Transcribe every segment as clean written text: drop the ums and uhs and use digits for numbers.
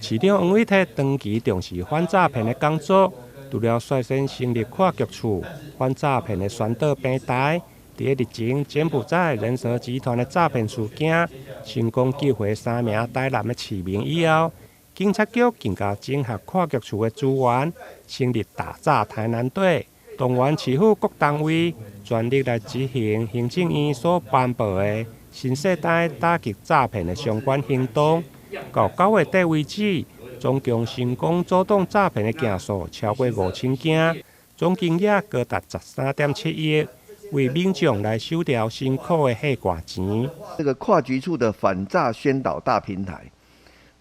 市長黃偉哲長期重視反詐騙的工作，除了率先成立跨局處反詐騙的宣導平台，佇日前柬埔寨人蛇集團的詐騙事件，成功救回三名台南的市民以後，警察局更加整合跨局處的資源，成立打詐台南隊，動員市府各單位全力來執行行政院所頒布的新世代打擊詐騙的相關行動。到9月底為止，總共成功阻擋詐騙的件數超過5000件，總金額高達13.7億，為民眾來守牢辛苦的歲寒錢。這個跨局處的反詐宣導大平台，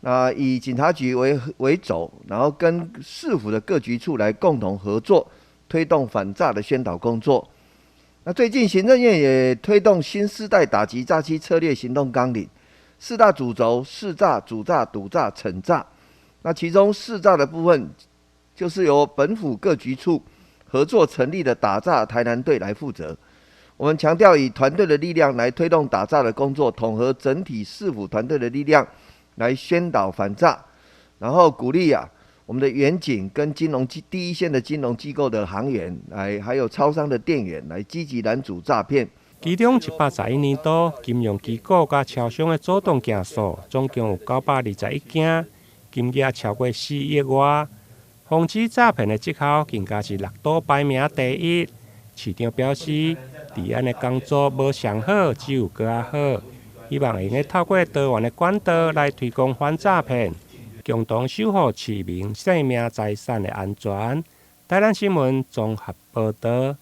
那以警察局為軸，然後跟市府的各局處來共同合作，推動反詐的宣導工作。那最近行政院也推動新世代打擊詐欺策略行動綱領，四大主軸：識詐、阻詐、堵詐、懲詐。那其中識詐的部分，就是由本府各局處合作成立的打詐台南隊來負責。我們強調以團隊的力量來推動打詐的工作，統合整體市府團隊的力量來宣導反詐，然後鼓勵我們的員警跟金融機第一線的金融機構的行員來，還有超商的店員來積極攔阻詐騙。其中111年度金融機構佮超商的阻擋件數總共有921件，金額超過4億外。防止詐騙的績效更加是六都排名第一。市長表示，治安的工作無上好，只有閣較好。希望會用得透過多元的管道來推廣反詐騙，共同守護市民生命財產的安全。台南新聞綜合報導。